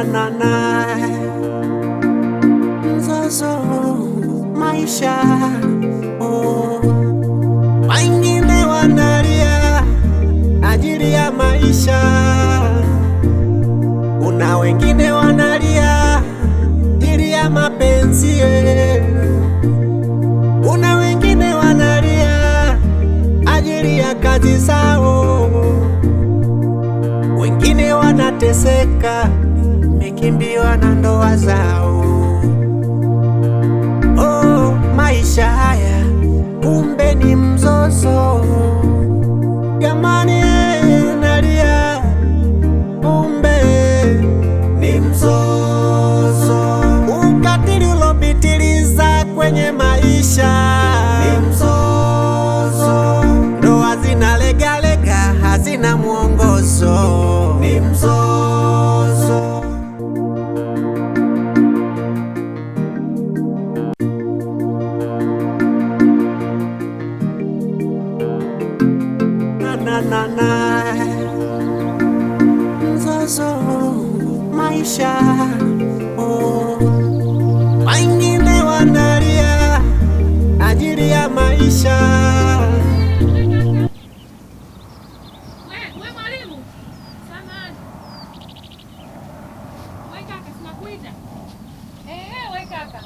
Na na na, mzozo maisha, oh. Wengine wanalia ajili ya maisha, kuna wengine wanalia ajili ya mapenzi, eh. Kuna wengine wanalia ajili ya kazi zao, wengine wanateseka, wamekimbiwa na ndoa zao. Oh, maisha haya kumbe ni mzozo. Jamani, eh, nalia, kumbe ni mzozo. Ukatili ulopitiliza kwenye maisha ni mzozo. Ndoa zinalegalega, hazina mwongozo ni mzozo. Na na na na, mzozo maisha, oh. Wengine wanalia ajili ya maisha. We mwalimu, samahani. We kaka, sinakuita. Ehe, we kaka.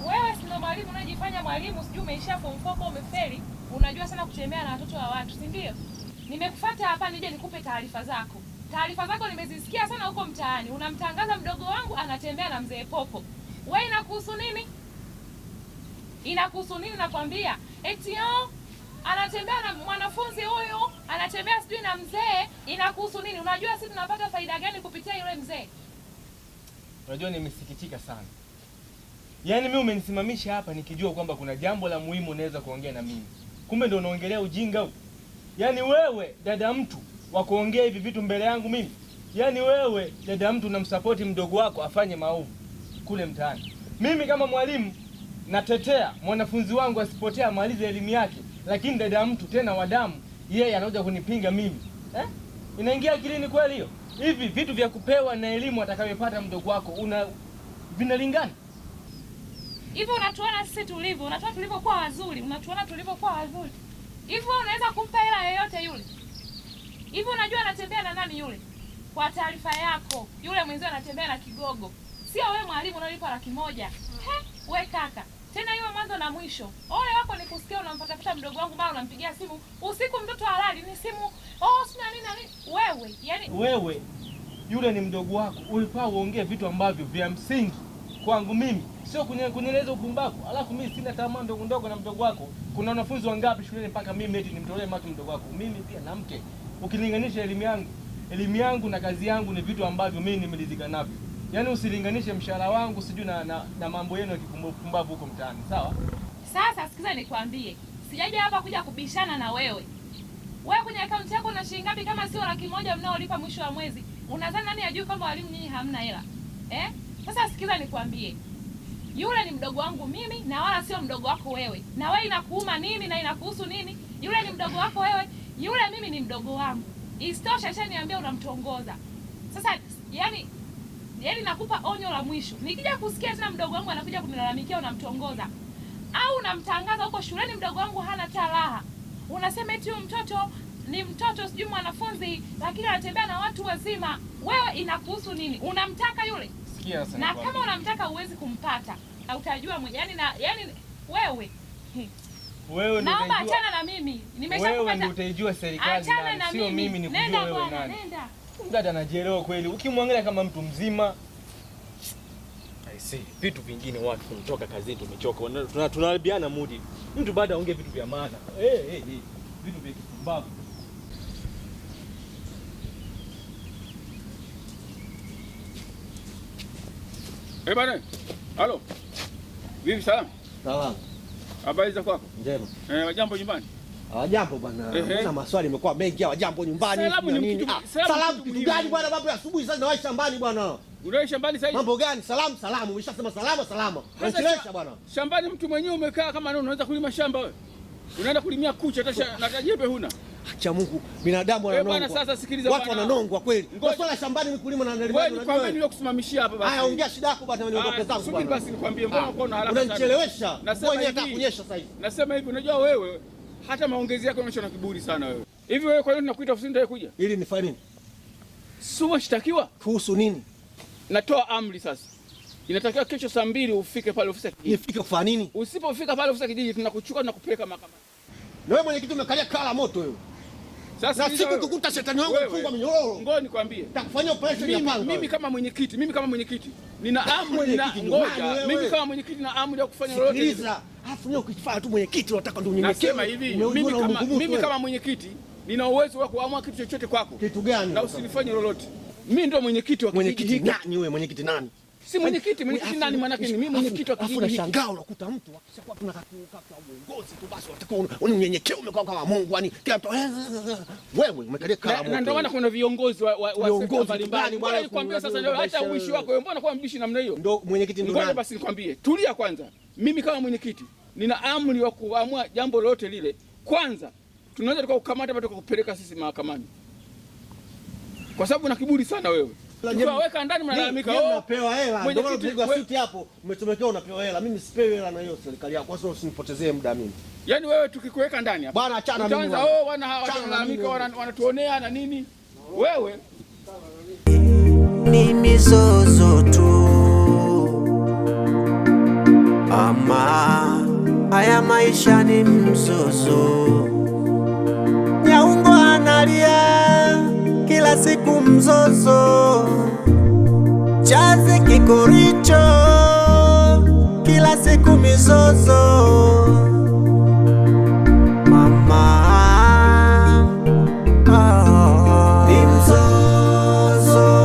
Wewe si ndo mwalimu unajifanya mwalimu, sijui umeishia form 4 kwa umefeli, unajua sana kutembea na watoto wa watu, si ndio? Nimekufuata hapa nije nikupe taarifa zako. Taarifa zako nimezisikia sana huko mtaani. Unamtangaza mdogo wangu anatembea na mzee Popo. We inakuhusu nini? Inakuhusu nini nakwambia? Eti oh, anatembea na mwanafunzi huyu, anatembea sijui na mzee, inakuhusu nini? Unajua sisi tunapata faida gani kupitia yule mzee? Unajua nimesikitika sana. Yaani mimi umenisimamisha hapa nikijua kwamba kuna jambo la muhimu unaweza kuongea na mimi. Kumbe ndio unaongelea ujinga huu. Yaani wewe dada mtu wa kuongea hivi vitu mbele yangu mimi. Yaani wewe dada mtu unamsapoti mdogo wako afanye maovu kule mtaani. Mimi kama mwalimu natetea mwanafunzi wangu asipotee amalize elimu yake, lakini dada mtu tena wa damu yeye anakuja kunipinga mimi. Eh? Inaingia akilini kweli hiyo? Hivi vitu vya kupewa na elimu atakayopata mdogo wako una vinalingana? Hivyo unatuona sisi tulivyo, unatuona tulivyokuwa wazuri, unatuona tulivyokuwa wazuri. Hivyo unaweza kumpa hela yoyote yule? Hivyo unajua anatembea na nani yule? Kwa taarifa yako, yule mwenzio anatembea na kigogo. Sio wewe mwalimu unalipa 100,000. He, we kaka. Tena iwe mwanzo na mwisho. Ole wako ni kusikia unamfatafata mdogo wangu mara unampigia simu usiku, mtoto halali ni simu. Oh, sina nini na nini. Wewe, yani Wewe yule ni mdogo wako, ulifaa uongee vitu ambavyo vya msingi kwangu mimi, sio kunieleza upumbavu. Alafu mimi sina tamaa ndogo ndogo na mdogo wako. Kuna wanafunzi wangapi shuleni mpaka mimi eti nimtolee macho mdogo wako? Mimi pia na mke. Ukilinganisha elimu yangu na kazi yangu ni vitu ambavyo mimi nimeridhika navyo. Yaani usilinganishe mshahara wangu sijui na mambo yenu ya kipumbavu huko mtaani, sawa? Sasa sikiza nikwambie, sijaja hapa kuja kubishana na wewe. Wewe kwenye akaunti yako una shilingi ngapi kama sio 100,000 mnaolipa mwisho wa mwezi? Unadhani nani ajui kwamba walimu nyinyi hamna hela? Eh? Sasa sikiza nikwambie. Yule ni mdogo wangu mimi na wala sio mdogo wako wewe. Na wewe inakuuma nini na inakuhusu nini? Yule ni mdogo wako wewe, yule mimi ni mdogo wangu. Isitoshe ashaniambia unamtongoza. Sasa yani nakupa onyo la mwisho. Nikija kusikia tena mdogo wangu anakuja kunilalamikia unamtongoza au unamtangaza huko shuleni, mdogo wangu hana hata raha. Unasema eti huyu mtoto ni mtoto sijui mwanafunzi, lakini anatembea na watu wazima. Wewe inakuhusu nini? Unamtaka yule? Sikia sasa Na nikwambie. kama unamtaka huwezi kumpata na utajua mwenye. Yani na yani wewe, Wewe ndio naomba utaijua. achana na mimi. Wewe Nimeshakupata. ndio utaijua serikali Achana nani, na sio mimi. mimi nikujue Nenda wewe bwana, nani. nenda. Mdada anajielewa kweli, ukimwangalia kama mtu mzima. I see. Vitu vingine watu tunatoka kazini tumechoka, tunaharibiana mudi. Mtu baada aongee vitu vya maana. Eh, eh, eh. Vitu vya kipumbavu. Eh, bana. Halo. Vipi salama? Salama. Habari za kwako? Njema. Eh, wajambo nyumbani? Hawajambo bwana. Ehe. Mbona maswali yamekuwa mengi hawajambo nyumbani. Salamu na ni nini? kitu- Ah, salamu salamu kitu kitu muhimu. gani bwana? Mambo ya asubuhi sasa nawahi shambani bwana. Unaishi shambani sasa hivi? Mambo gani? Salamu salamu. Umeshasema salama salama. Sasa Unachelewesha bwana. Shambani mtu mwenyewe umekaa kama nani unaweza kulima shamba wewe? Unaenda kulimia kucha hata na jembe huna. Cha Mungu, binadamu Eh, bwana, wananongwa. sasa sikiliza Watu bwana. wananongwa kweli. Ngoja. Masuala ya shambani ni kulima na Wewe nalima. nikwambie niliokusimamishia hapa basi. Haya, ongea shida yako bwana, niondoke Ah, zangu Subiri bwana. basi nikwambie, mbona uko na haraka sana? Unanichelewesha. Nasema Mvua yenyewe hivi. inataka kunyesha sasa hivi. Nasema hivi, unajua wewe hata maongezi yako yanaonyesha na kiburi sana wewe. Hivi wewe kwa nini tunakuita ofisini ndio kuja? Ili nifanye nini? Si umeshtakiwa? Kuhusu nini? Natoa amri sasa. Inatakiwa kesho saa 2 ufike pale ofisi ya kijiji. Nifike kufanya nini? Usipofika pale ofisi ya kijiji tunakuchukua na kupeleka mahakamani. Na wewe mwenyekiti umekalia kala moto wewe. Sasa Na siku ukikuta shetani wangu Wewe. mfungwa minyororo. Ngoja nikwambie. Nitakufanyia operation ya Mimi, panga. mimi kama mwenyekiti, mimi kama mwenyekiti nina amri na Mwenyekiti ni nani ngoja, wewe? mimi kama mwenyekiti na amri ya kufanya lolote. Sikiliza. Alafu leo ukifanya tu mwenyekiti unataka ndio unyenyekewe. Nasema hivi, Umeona ungugumu mimi wewe. kama mwenyekiti nina uwezo wa kuamua kitu chochote kwako. Kitu gani? Na usinifanye lolote. Mimi ndio mwenyekiti wa kijiji Mwenyekiti hiki. nani wewe? Mwenyekiti nani? Si mwenyekiti, mwenyekiti nani maana yake ni mimi mwenyekiti wa Alafu kijiji hiki. unashangaa unakuta mtu akishakuwa tuna kaka uongozi tu basi unatakiwa unyenyekee umekuwa kama Mungu yani kila mtu wewe umekalia kala Na moto. na ndio maana kuna viongozi wa Viongozi sekta mbalimbali. gani Mbona bwana, nikwambia sasa kuna- leo hata maisha uishi wewe. wako wewe mbona kwa mbishi namna hiyo? Ndio mwenyekiti ndio Ngoja nani? basi nikwambie, tulia kwanza. Mimi kama mwenyekiti nina amri wa kuamua jambo lolote lile. Kwanza tunaweza tukakukamata hapa tukakupeleka sisi mahakamani, kwa sababu una kiburi sana wewe. Tukaweka ndani mnalalamika, Nyie oh, mnapewa hela. Ndio maana mwenyekiti, unapigwa suti hapo, umechomekewa unapewa hela. Mimi sipewi hela na hiyo serikali yako. Kwa sababu usinipotezee muda mimi. Yaani wewe tukikuweka ndani hapa Bwana achana mimi. utaanza bwana. oh, wana hawa Achana na wanalalamika, mimi wewe. wanatuonea na nini. Wewe Ni mizozo tu, ama haya maisha ni mzozo. Nyaungo analia kila siku mzozo, Chazi kikoricho kila siku mizozo. Mama ah, ni mzozo,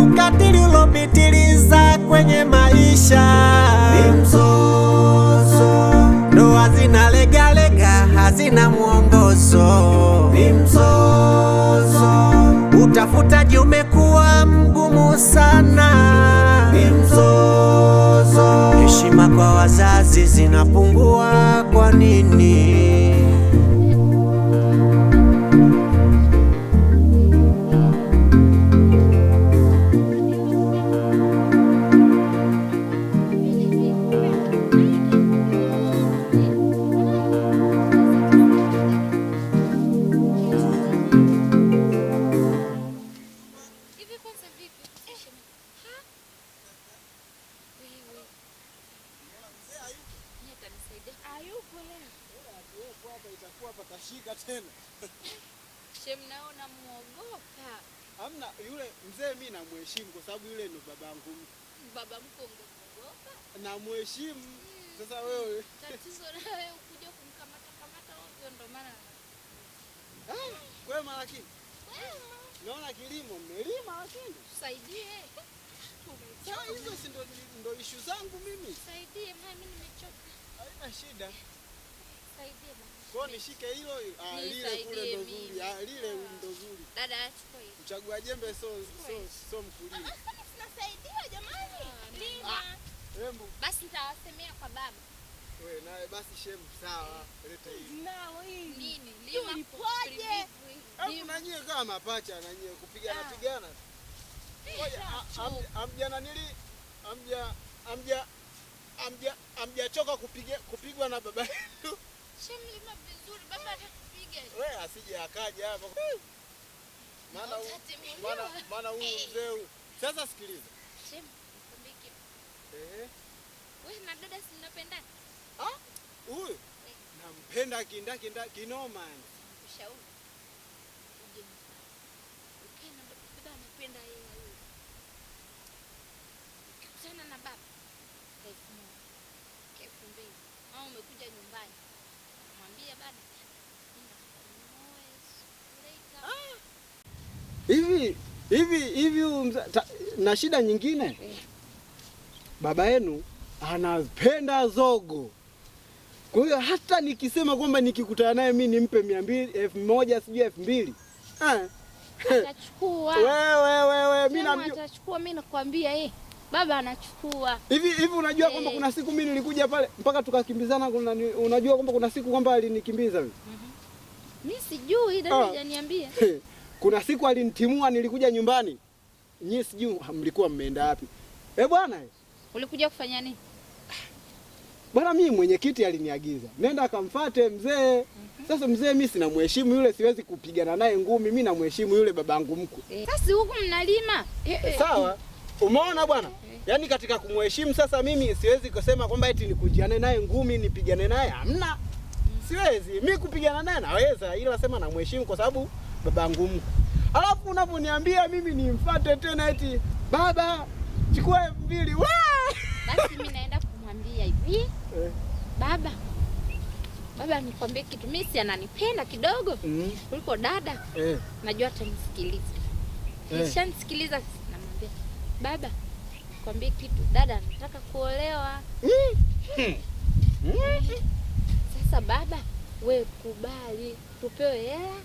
ukatili ulopitiliza kwenye maisha ni mzozo, ndoa zinalegalega hazina mwongozo ni mzozo, utafutaji umekuwa mgumu sana ni mzozo, heshima kwa wazazi zinapungua kwa nini? Hivi kwanza vipi? Ha? Wewe. Yeye atanisaidia. Hayupo leo. Kashika tena. Shem naona muogopa. Hamna yule mzee, mimi namheshimu kwa sababu yule ndo babangu. Baba mkwe ungemuogopa. Namheshimu. Sasa wewe Tatizo na wewe ukuja kumkamata kamata ovyo ndo maana. kwema, lakini Wema. naona kilimo mmelima, lakini Tusaidie. sasa hizo si ndo ishu zangu mimi. Tusaidie mama, mimi nimechoka. Haina shida. Tusaidie bana. Kwa hiyo nishike hilo lile kule Nisaidie ndo zuri. mimi. Ah, lile ndo zuri. Dada achukue hii. Mchagua jembe so mkulima. Kwani tunasaidiwa jamani? Lima. Rembo Basi nitawasemea kwa baba. wewe nawe basi shemu sawa. Leta hii. Nini? Lima ulipoje? Hebu na nyie kama mapacha na nyie kupigana pigana. Ngoja amja nanili amja amja amja amjachoka kupigwa na baba yenu. Shem lima vizuri baba atakupiga. Wewe asije akaja hapa. Maana maana huyu mzee huyu. Sasa sikiliza. Shem, nikwambie kitu. Eh, Wewe na dada si mnapendana? ah, huyu nampenda kinda kinoma yani. Ushauri. Uje nyumbani. Ukae na baba, baba anapenda hela yule. Ukikutana na baba 1000, 2000, au umekuja nyumbani. Mwambie baba, mimi nataka nioe later. Hivi hivi hivi na shida nyingine. Baba yenu anapenda zogo. Kwa hiyo hata nikisema kwamba nikikutana naye mimi nimpe 200, 1000, sijui 2000. Atachukua. Wewe mimi Sema namjua. atachukua, mimi nakwambia baba anachukua. Hivi hivi unajua kwamba kuna siku mimi nilikuja pale mpaka tukakimbizana, unajua kwamba kuna siku kwamba alinikimbiza mimi. Mimi sijui, dada hajaniambia. Kuna siku alinitimua nilikuja nyumbani. Nyinyi sijui mlikuwa mmeenda wapi. Eh bwana. Ulikuja kufanya nini? Bwana mimi mwenyekiti aliniagiza. Nenda akamfuate mzee. Sasa mzee mimi sina mheshimu yule, siwezi kupigana naye ngumi, mimi namheshimu yule babangu mkwe. Sasa huku mnalima. Sawa. Umeona bwana? Yaani katika kumheshimu sasa mimi siwezi kusema kwamba eti nikujiane naye ngumi nipigane naye, hamna. Siwezi. Mimi kupigana naye naweza, ila sema namheshimu kwa sababu babangu mkwe. Alafu unaponiambia mimi nimfuate tena eti baba chukua 2000. Basi mimi naenda kumwambia hivi. Baba. Baba nikwambie kitu, mimi si ananipenda kidogo kuliko dada. Najua atanisikiliza. Nishanisikiliza namwambia baba nikwambie kitu, dada anataka kuolewa. Sasa baba we kubali tupewe hela,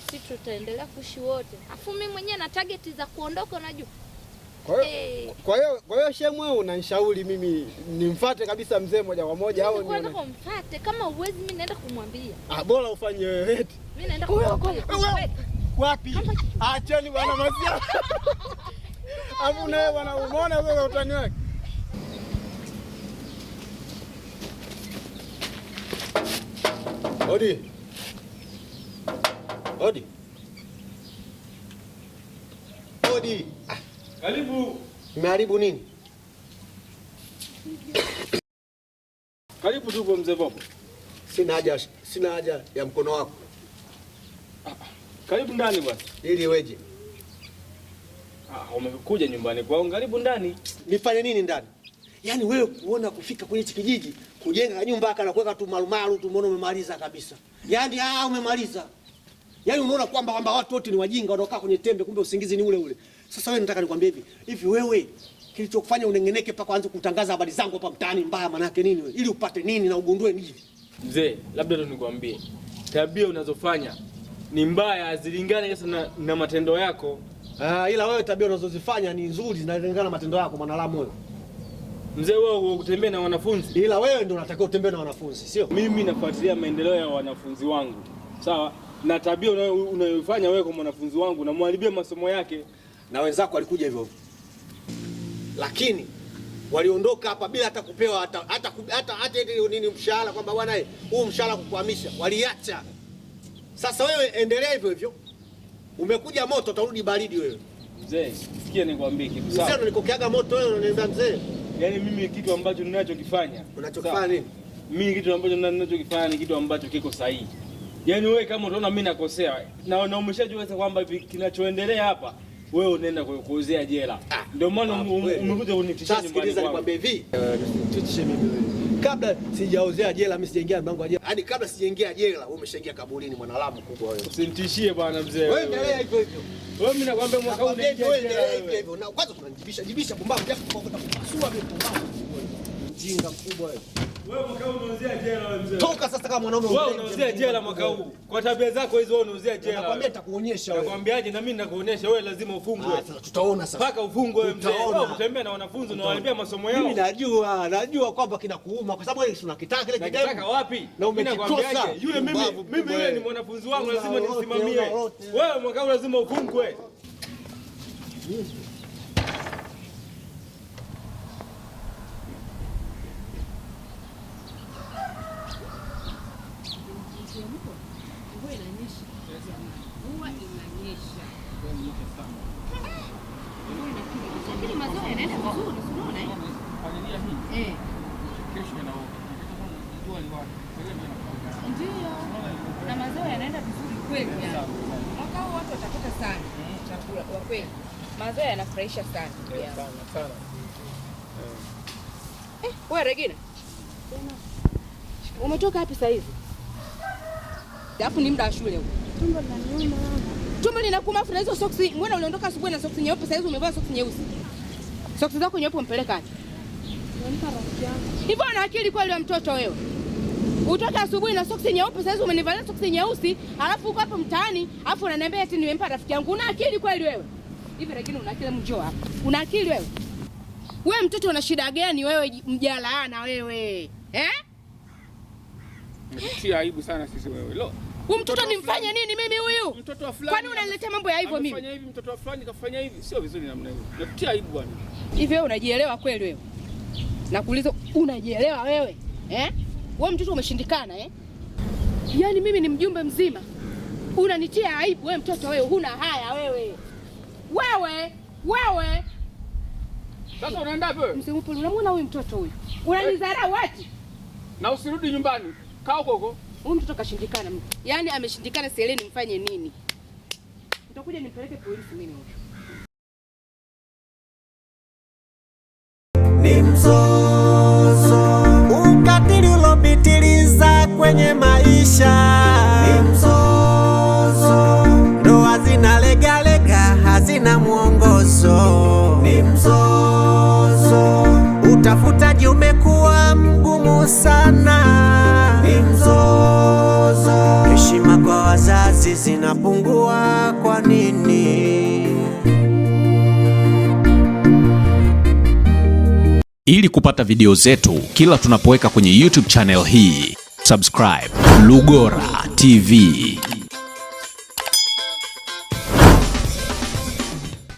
sisi tutaendelea kuishi wote. Afu mimi mwenyewe na target za kuondoka unajua. Kwa hiyo shemu wewe unanishauri mimi nimfuate kabisa mzee moja kwa moja au nione? Kumfuate kama uwezi mimi naenda kumwambia. Ah, bora ufanye wewe eti. Mimi naenda kumwambia. Wapi? Acheni bwana masia. Afu naye bwana umeona sasa utani wake. Odi. Odi. Odi. Karibu. Nimeharibu nini? Karibu tupo mzee Bobo. Sina haja ya mkono wako. Karibu ndani basi. Ili weje? Umekuja nyumbani kwao, karibu ndani. Nifanye nini ndani? Yaani wewe kuona kufika kwenye kijiji, kujenga nyumba haka na kuweka tu marumaru tu umeona umemaliza kabisa. Yaani umemaliza. Yaani unaona kwamba watu wote ni wajinga wanaokaa kwenye tembe, kumbe usingizi ni ule ule. Sasa wewe nataka nikwambie hivi wewe kilichokufanya unengeneke paka anze kutangaza habari zangu hapa mtaani mbaya maana yake nini wewe? Ili upate nini na ugundue nini? Mzee, labda tu nikwambie. Tabia unazofanya ni mbaya, hazilingani sasa na matendo yako. Ila wewe tabia unazozifanya ni nzuri, zinalingana na matendo yako mwanalamu wewe. Mzee wewe ukutembea na wanafunzi. Ila wewe ndio unatakiwa utembee na wanafunzi, sio? Mimi nafuatilia maendeleo ya wanafunzi wangu. Sawa? Na tabia unayofanya wewe kwa mwanafunzi wangu na mharibia masomo yake. Na wenzako walikuja hivyo. Lakini waliondoka hapa bila hata kupewa hata nini mshahara kwamba bwana huu mshahara kukuhamisha. Waliacha. Sasa wewe endelea hivyo hivyo. Umekuja moto utarudi baridi wewe. Mzee, sikia nikwambie kitu sawa. Mzee unanikokeaga moto wewe unaniambia mzee. Yaani mimi kitu ambacho ninachokifanya. Unachokifanya nini? Mimi kitu ambacho ninachokifanya ni kitu ambacho kiko sahihi. Yaani wewe kama utaona mimi nakosea na umeshajua sasa kwamba kinachoendelea hapa wewe unaenda kuozea jela. Ndio maana umekuja kunitishia nyumbani. Sikiliza nikwambie hivi. Tishie mimi wewe. Kabla sijaozea jela mimi sijaingia mlango wa jela. Yaani kabla sijaingia jela wewe umeshaingia kaburini mwanalamu kubwa wewe. Usinitishie bwana mzee. Wewe endelea hivyo hivyo. Wewe mimi nakwambia mwaka huu unaingia jela hivyo hivyo. Na kwanza tunanijibisha jibisha pumbavu japo kwa kupasua mimi pumbavu. Mjinga mkubwa wewe. Wewe mwaka huu unaozea jela wewe mzee. Toka sasa kama mwanaume wewe unaozea jela mwaka huu. Kwa tabia zako hizo wewe unaozea jela. Nakwambia nitakuonyesha wewe. Nakwambiaje na mimi nitakuonyesha wewe lazima ufungwe. Sasa tutaona sasa. Paka ufungwe wewe mzee. Wewe utembea na wanafunzi na waharibia masomo yao. Mimi najua kwamba kinakuuma kwa sababu wewe unakitaka kile kitu. Nakitaka wapi? Na umekikosa. Yule mimi yule ni mwanafunzi wangu lazima nisimamie. Wewe mwaka huu lazima ufungwe. Lakini mazao yanaenda vizuri, unaona eh? Familia hii. Kesho jua liwake. Ndio. Na mazao yanaenda vizuri kweli yani. Mwaka huu watu watapata sana chakula kwa kweli. Mazao yanafurahisha sana. Sana sana. Wewe Regina. Umetoka wapi sasa hivi? Alafu ni muda wa shule huko. Tumbo linaniuma. Tumbo linakuuma afu na hizo soksi, mbona uliondoka asubuhi na soksi nyeupe, sasa hizi umevaa soksi nyeusi? Soksi zako nyeupe umpeleka wapi? Nimempa rafiki yangu. Hivyo una akili kweli wewe mtoto wewe? Utoka asubuhi na soksi nyeupe, sasa hizi umenivalia soksi nyeusi, alafu uko hapo mtaani, alafu unaniambia eti nimempa rafiki yangu. Una akili kweli wewe? Hivi Regina una akili mjoo hapa? Una akili wewe? Wewe mtoto una shida gani wewe mjalaana wewe? Eh? Umetutia aibu sana sisi wewe. Lo. Huyu mtoto nimfanye nini mimi huyu? Mtoto wa fulani. Kwani unaniletea mambo ya hivyo mimi? Amefanya hivi, mtoto wa fulani kafanya hivi, sio vizuri namna hiyo. Nakutia aibu bwana. Hivi wewe unajielewa kweli wewe? Nakuuliza, unajielewa wewe? Eh? Wewe mtoto umeshindikana, eh? Yaani mimi ni mjumbe mzima. Unanitia aibu wewe mtoto wewe, huna haya wewe. Wewe, wewe. Sasa unaenda wapi wewe? Mzee Mupole, unamwona huyu mtoto huyu? Unanidharau ati? Na usirudi nyumbani. Kaa huko huko. Huyu mtoto kashindikana. Yaani ameshindikana, sielewi nimfanye nini. Nitakuja nimpeleke polisi mimi huyu. Ni mzozo, ukatili ulopitiliza kwenye maisha ni mzozo, ndoa zinalegalega hazina mwongozo ni mzozo, utafutaji umekuwa mgumu sana ni mzozo, heshima kwa wazazi zinapungua kwa nini? Ili kupata video zetu kila tunapoweka kwenye YouTube channel hii, subscribe Lugora TV.